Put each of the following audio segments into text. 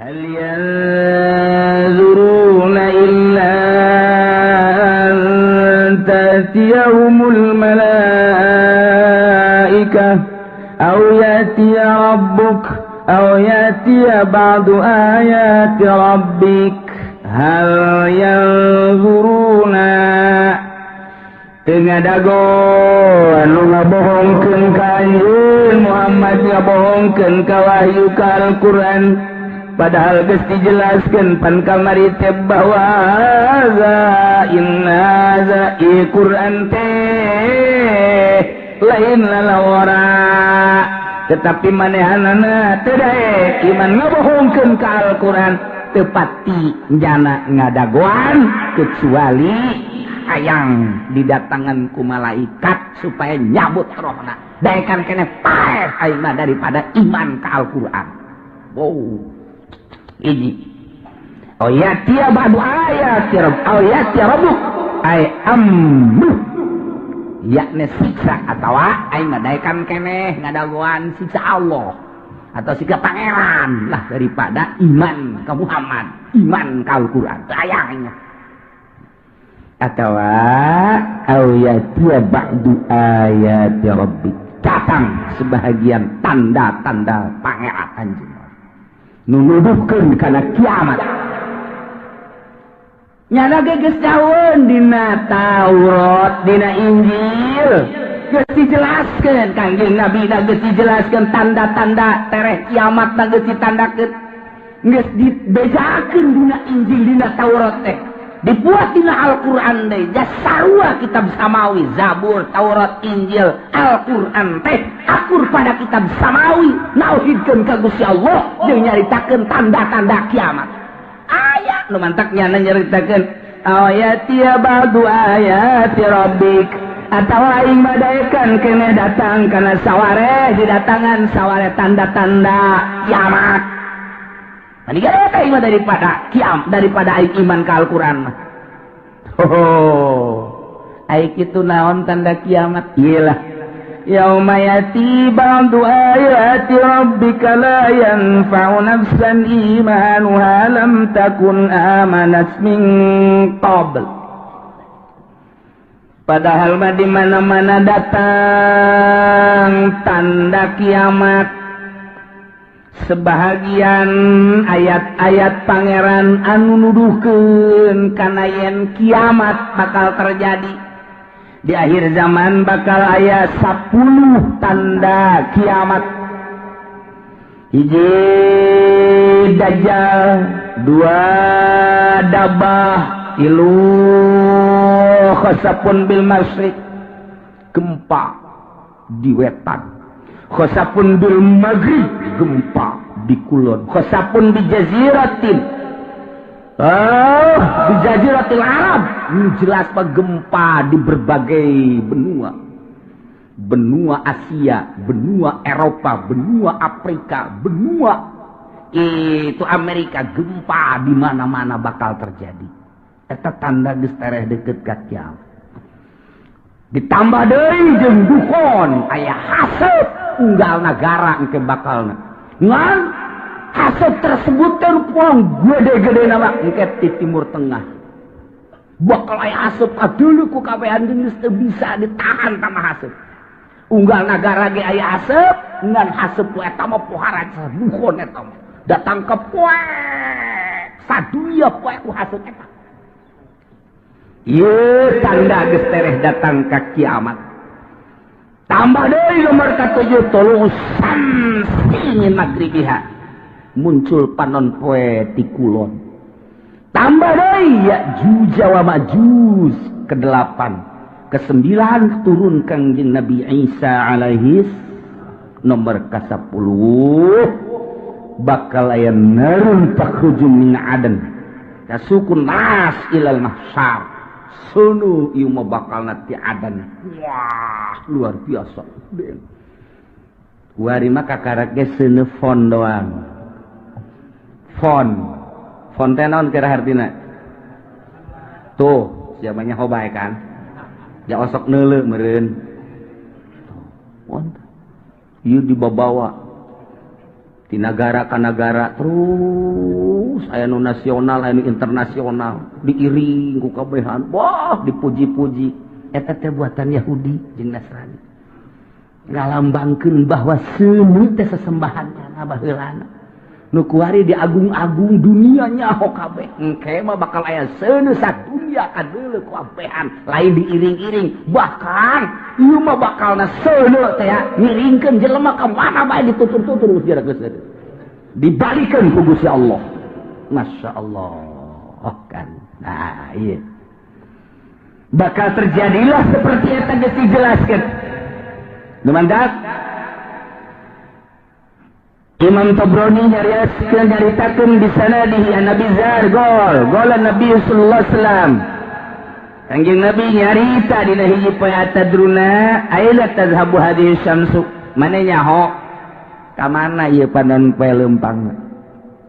Hal yanzuruna illa an ta'tiyahumul malaikah aw ya'tiya rabbuk aw ya'tiya ba'du ayati rabbik. Hal yanzuruna teu ngadago anu ngabohongkeun ka anjeun Muhammad, ngabohongkeun ka wahyu ka Al-Qur'an, padahal geus dijelaskeun pan kamari teh bahwa za inna za Qur'an teh lain lalawara, tetapi manehanana teu daek iman ngabohongkeun ka Al-Qur'an. Tepati jana ngadagoan kecuali hayang didatangan ku malaikat supaya nyabut rohna, daekan kene paeh aing mah daripada iman ka Al-Qur'an. Wow, hiji oh ya tia ba'du ayat rabb oh ya tia rabbuk ay amru yakni siksa atawa aing mah daekan keneh ngadagoan siksa Allah atau siksa pangeran lah daripada iman ke Muhammad, iman ke Al-Qur'an sayangnya. Atawa au yatiya ba'du ayati rabbik, datang sebahagian tanda-tanda pangeran anjeun nunuduhkeun kana kiamat. Nyana ge geus jauheun dina Taurat, dina Injil geus dijelaskeun, Kangjeng Nabi na geus dijelaskeun tanda-tanda tereh kiamat na geus ditandakeun, geus dibejakeun dina Injil, dina Taurat teh dibuat dina Al-Qur'an deui. Sarua kitab samawi, Zabur, Taurat, Injil, Al-Qur'an teh akur pada kitab samawi, nauhidkeun ka Gusti Allah jeung nyaritakeun tanda-tanda kiamat. Aya nu mantak nyana nyaritakeun ayati ba'du ayati rabbik atawa aing badaekan keneh datang kana saware, didatangan saware tanda-tanda kiamat. Mendingan daripada kiam, daripada aing iman ka Al-Qur'an mah. Oh, aing kitu naon tanda kiamat? Iyalah. Yauma yati ba'du ayati rabbika la yanfa'u nafsan imanuha lam takun amanat min qabl. Padahal mah di mana-mana datang tanda kiamat, sebahagian ayat-ayat pangeran anu nuduhkeun kana yen kiamat bakal terjadi di akhir zaman, bakal aya 10 tanda kiamat. Hiji dajjal, dua dabah, tilu khasapun bil masyriq, gempa di wetan, khasapun bil maghrib, gempa di kulon, khasapun di jaziratin, oh di jaziratil Arab, jelas pak gempa di berbagai benua, benua Asia, benua Eropa, benua Afrika, benua itu Amerika, gempa di mana-mana bakal terjadi. Eta tanda geus tereh deket ka kiamat. Ditambah deui jeung dukon aya haseup unggal nagara engke bakalna. Ngan haseup tersebut teh puang gede-gede nama engke di Timur Tengah. Bakal aya haseup kadulu ku kabehan geus teu bisa ditahan sama haseup. Unggal nagara ge aya haseup, ngan haseup ku eta mah pohara dukon eta mah. Datang ke poe sadunya poe ku haseup eta. Ieu tanda geus tereh datang ka kiamat. Tambah deui nomor ka-7 tolong samsi min magribiha, muncul panon poe ti kulon. Tambah deui Ya'juj wa Ma'juj ke-8, ke-9 turun Kangjeng Nabi Isa alaihis, nomor ka-10 bakal aya narun takhruju min adan tasukun nas ilal mahsyar. Sunu ieu mah bakal nanti adan. Wah, luar biasa. Wari mah kakarak ge seuneu fon doang. Fon. Fon teh naon kira hartina? Tuh, siapanya hobae kan? Ja osok neuleu meureun. Ieu dibabawa. Di nagara ka nagara terus aya nu nasional, aya nu internasional, diiring ku kabehan, wah, dipuji-puji. Eta teh buatan Yahudi jeung Nasrani, ngalambangkeun bahwa seuneu teh sesembahannya baheulana. Nu kuari diagung-agung, dunia nyaho kabeh. Engke mah bakal aya seuneu sadunya kadeuleu ku ampehan, lain diiring-iring. Bahkan ieu mah bakalna seuneu teh ngiringkeun jelema ka mana bae, ditutur-tutur geus seuneu. Dibalikeun ku Gusti Allah. Masya Allah kan. Nah, iya. Bakal terjadilah seperti yang geus dijelaskeun. Lumandak Imam Tabrani nyariaskeun, nyaritakeun bisanadihi an Nabi Zar gol gol Nabi sallallahu alaihi wasallam. Kanjeng Nabi nyarita dina hiji poe, "Atadruna aina tazhabu hadhihi syamsu?" Mane nyaho ka mana ieu panon poe leumpang?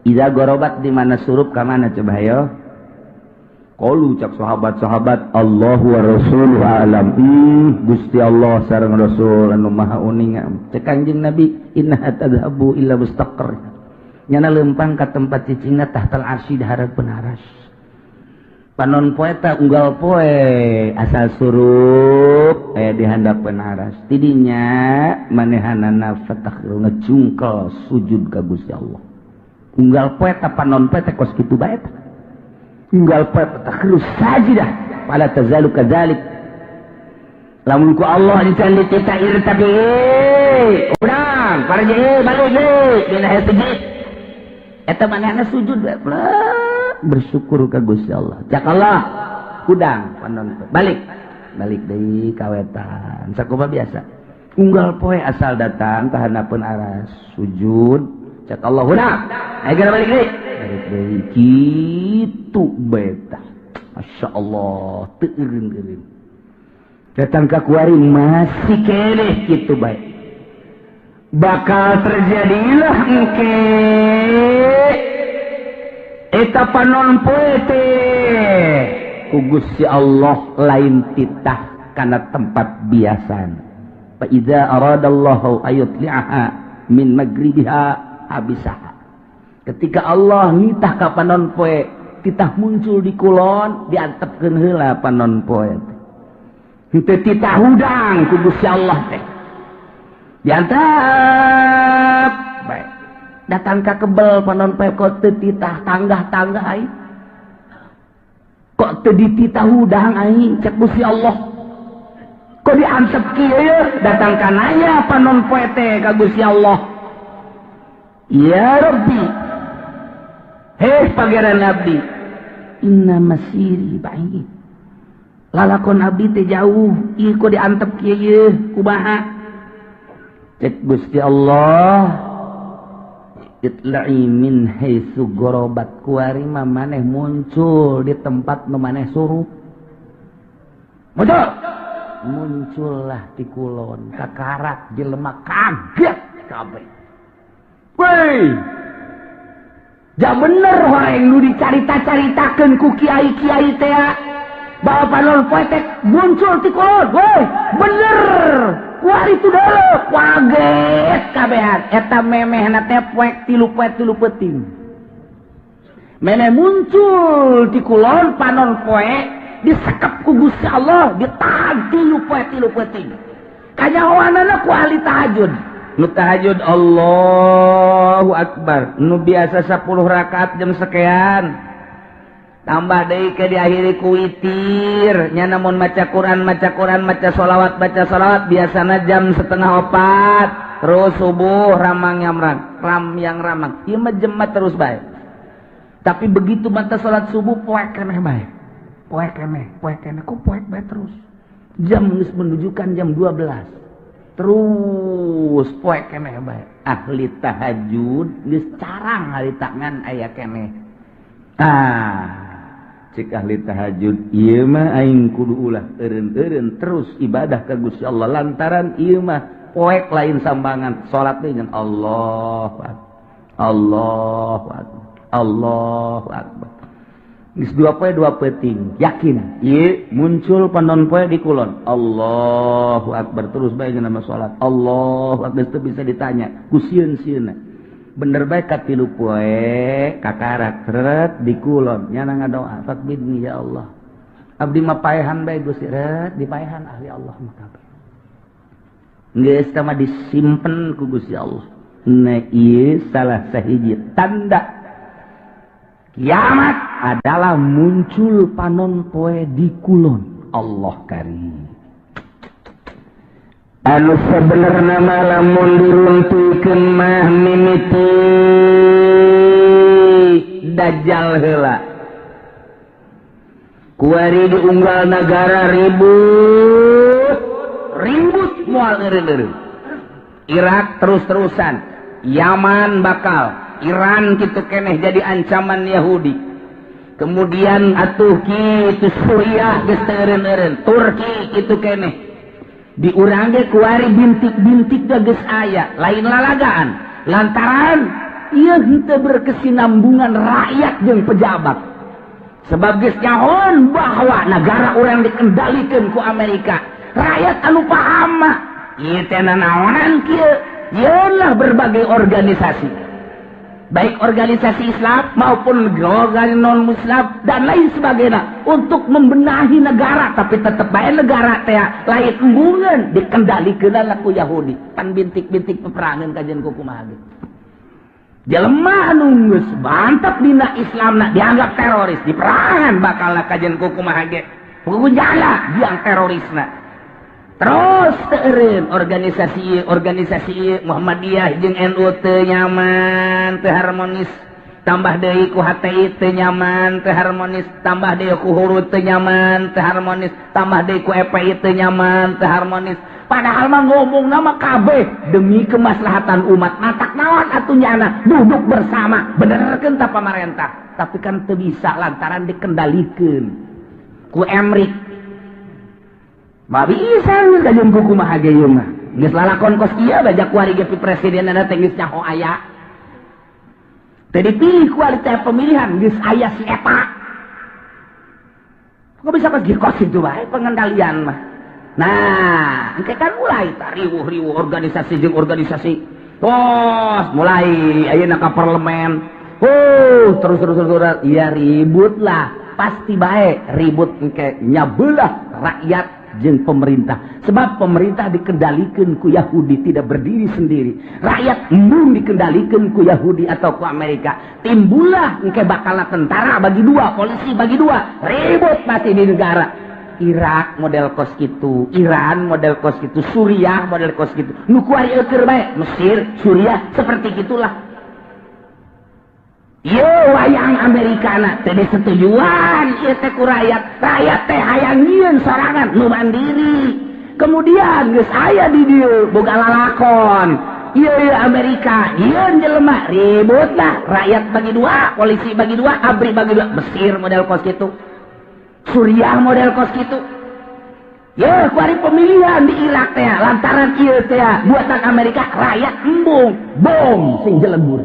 Iza gorobat, di mana surup ka mana coba hayo? Qalu, cak sahabat-sahabat, "Allahu wa rasuluhu alam." Gusti Allah sareng Rasul anu maha uninga. Cek Kanjeng Nabi, "Innaha tadhabu ila mustaqar." Nyana lempang ka tempat cicingna, tahtal arsy, di hareupeun aras. Panon poe ta unggal poe asal surup aya di handapeun aras. Tidinya manehanana fatakhiru, ngejungkel sujud ka Gusti Allah. Unggal poe ta panon poe teh kos kitu bae tah. Unggal poe fatakhiru sajidah fala tazalu kadzalik. Lamun ku Allah encan dititah irtabi, urang farji balik deui dina sujud. Eta manehna sujud bae bersyukur ka Gusti Allah. Cak Allah, "Hudang panon poe, balik." Balik deui ka wetan. Sakumaha biasa. Unggal poe asal datang ka handapeun aras sujud. Cak Allah, "Hudang, ayo geura balik deui." Balik deui kitu beta. Masya Allah, teu eureun-eureun. Datang ka kuari masih keneh kitu bae. Bakal terjadilah engke eta panon poe teh ku Gusti Allah lain titah kana tempat biasa. Fa idza aradallahu ayutli'aha min magribiha habisaha. Ketika Allah nitah ka panon poe titah muncul di kulon, diantepkeun heula panon poe teh. Henteu titah hudang ku Gusti Allah teh. Diantep bae. Datang ka kebel panon poe, kok teu titah tanggah-tanggah aing. Kok teu dititah hudang aing, cek Gusti Allah. Kok diantep kieu? Datang ka nanya panon poe teh ka Gusti Allah. "Ya Rabbi, hei Pangeran abdi, inna masiri ba'id. Lalakon abdi teh jauh, ieu kok diantep kieu ye, kumaha?" Cek Gusti Allah, "Itla'i min haitsu gorobat." Kuari mah maneh muncul di tempat nu maneh suruh. Muncul. Muncullah di kulon, kakarak jelema kaget kabeh. Woi, ja bener horeng nu dicarita-caritakeun ku kiai-kiai teh bahwa panon poe teh muncul ti kulon. Woi, bener. Kuari itu dulu kaget kabehan. Eta memehna teh poek 3 poe 3 peuting. Memeh muncul di kulon panon poe disekep ku Gusti Allah, ditahan 3 poe 3 peuting. Kanyahoanana ku ahli tahajud. Nu tahajud Allahu Akbar. Nu biasa 10 rakaat jam sekian. Tambah deui ke diakhiri ku witir. Nya namun maca Quran, maca Quran, maca sholawat, baca sholawat biasana jam 3.30. Terus subuh ramang yamrang, ram yang ramang. Ieu mah jemat terus bae. Tapi begitu mata salat subuh poek keneh bae. Poek keneh, poek keneh, kok poek bae terus. Jam geus menunjukkan jam 12. Terus poek keneh bae. Ahli tahajud geus carang ahli tangan aya keneh. Ah, cek ahli tahajud, ieu mah aing kudu ulah eureun-eureun terus ibadah ka Gusti Allah lantaran ieu mah poek lain sambangan. Salat teh ngan Allahu Akbar. Allahu Akbar. Allahu Akbar. Geus 2 poe 2 peuting, yakin ieu muncul panon poe di kulon. Allahu Akbar terus bae nama salat. Allahu Akbar, teu bisa ditanya ku sieun-sieunna. Bener bae katilu poe kakarak ret di kulon nyana ngadoa, "Faqbidni ya Allah, abdi mah paehan bae Gusti." Ret dipaehan ahli Allah mah kabeh geus tah disimpen ku Gusti Allah. Nah, ieu salah sahiji tanda kiamat adalah muncul panon poe di kulon. Allah karim. Anu sebenarnya lamun diruntuykeun mah mimiti Dajjal heula. Kuari di unggal negara ribut ribut, moal eureun. Irak terus-terusan, Yaman bakal, Iran gitu keneh jadi ancaman Yahudi. Kemudian atuh kitu Suriah geus teu eureun, Turki kitu keneh. Di urang ge kuari bintik-bintik geus aya, lain lalagaan lantaran ieu henteu berkesinambungan rakyat jeung pejabat. Sebab geus nyahoan bahwa negara urang dikendalikan ku Amerika, rakyat anu paham mah ieu teh nanaonan kieu. Yeunlah berbagai organisasi, baik organisasi Islam maupun organisasi non Muslim dan lain sebagainya, untuk membenahi negara, tapi tetap baik negara teh lain embungan, dikendalikan ku Yahudi. Pan bintik-bintik peperangan kajian ku kumaha ge. Jelema anu geus mantap dina Islam nak dianggap teroris, diperangan bakal kajian ku kumaha ge, kuku jala diang terorisna. Terus teureun organisasi organisasi Muhammadiyah jeung NU teu nyaman, teu harmonis, tambah deui ku HTI teu nyaman, teu harmonis, tambah deui ku Hurud teu nyaman, teu harmonis, tambah deui ku FPI teu nyaman, teu harmonis. Padahal mah ngomong nama kabeh demi kemaslahatan umat. Matak naon atuh nyana duduk bersama benerkeun ta pamarentah, tapi kan teu bisa lantaran dikendalikeun ku Emrik. Mah bisa geus kajeun ku kumaha ge ieu mah. Geus lalakon kos kieu bajak kuari ge presiden teh geus nyaho aya. Teu dipilih kualitas pemilihan geus aya si eta. Kok bisa kos kos itu bae pengendalian mah. Nah, engke kan mulai riwuh-riwuh organisasi jeung organisasi. Tos mulai ayeuna ka parlemen. Oh, terus terus terus ya ribut lah. Pasti bae ribut engke nyabelah rakyat jeung pemerintah. Sebab pemerintah dikendalikan ku Yahudi, tidak berdiri sendiri. Rakyat embung dikendalikan ku Yahudi atau ku Amerika. Timbullah engke bakal tentara bagi dua, polisi bagi dua, ribut pasti di negara. Irak model kos gitu, Iran model kos gitu, Suriah model kos gitu. Nu kuari eueur bae, Mesir, Suriah seperti gitulah. Yo wayang Amerikana teh disetujuan ieu teh ku rakyat. Rakyat teh hayang nyieun sorangan nu mandiri. Kemudian geus aya di dieu boga lalakon. Ieu ieu Amerika, nyieun jelema ribut lah, rakyat bagi dua, polisi bagi dua, ABRI bagi dua. Mesir model kos gitu. Suriah model kos gitu. Ya, kuari pemilihan di Irak teh lantaran ieu teh buatan Amerika, rakyat embung, bom sing jelebur.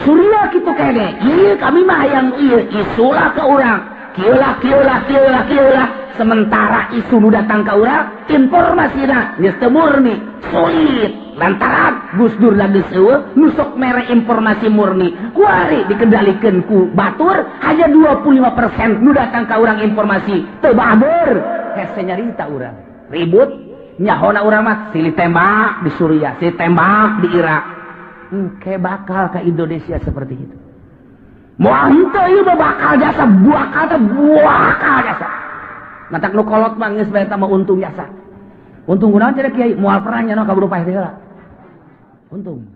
Suriah gitu kene, iya kami mah hayang ieu isulah ke urang. Kieu lah, kieu lah, kieu lah, kieu lah. Sementara isu nu datang ke urang, informasina geus teu murni, sulit. Lantaran Gus Dur lagi eueuh nu sok mere informasi murni. Kuari dikendalikeun ku batur, hanya 25% nu datang ka urang informasi teu bager. Hese nyarita urang. Ribut nyahona urang mah silih tembak di Suriah, silih tembak di Irak. Engke bakal ke Indonesia seperti itu. Moal henteu ieu mah bakal jasa, bakal teh bakal jasa. Matak nu kolot mah geus bae mah untung jasa. Untung kunaon cenah kiai, moal pernah nya kaburu paeh heula. Untung.